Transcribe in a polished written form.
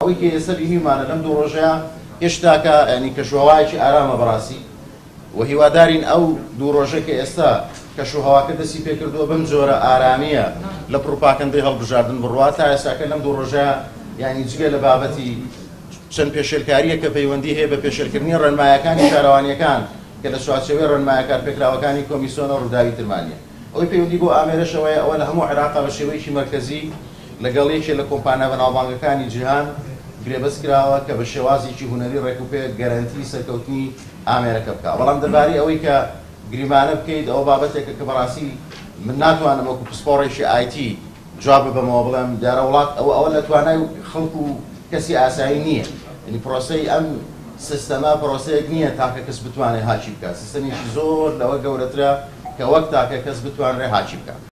ئەوەی کە ئێستا بینیومانە لەم دوو ڕۆژەیە هێشتاکە یانی کەشوهەوایەکی ئارامە بەڕاستی و هیوادارین ئەو دوو ڕۆژە کە ئێستا کەشوهەواکە دەستی پێکردووە بەم جۆرە ئارامییە لە پڕوپاکەندەی هەڵبژاردن بڕوا. تا ئێستاکە لەم دوو ڕۆژە یانی جگە لە بابەتی چەند پێشێلکارییەک کە پەیوەندی هەیە بە پێشێلکردنی ڕێنمایەکانی شارەوانییەکان کە لە چوارچێوەی ڕێنمایە کارپێکراوەکانی کۆمیسۆنە ڕووداوی ترمان نییە. ئەوەی پەیوەندی بەو ئامێرەشەوەیە ئەوە لە هەموو عێراقا بە شێوەیەکی مەرکەزی لەگەڵ یەکێ لە کۆمپانیا بەناوبانگەکانی جیهان گرێبەست کراوە کە بە شێوازێکی هونەری ڕێکوپێک گەرەنتی سەرکەوتنی ئامێرەکە بکا. بەڵام دەربارەی ئەوەی کە گریمانە بکەیت ئەوە بابەتێکە کە بەڕاستی من ناتوانم وەکو پسپۆڕێکی ئایتی جواب ببەمەوە بڵێم دیارە وڵات ئەوە ئەوە لە توانای خەڵک و کەسی ئاسایی نییە. یانی پرۆسەی ئەم سیستەمە پرۆسەیەک نییە تاکە کەس بتوانێت هاکی بکات، سیستەمێکی زۆر لەوە گەورەترە کە وەک تاکە کەس بتوانرێت هاکی بکات.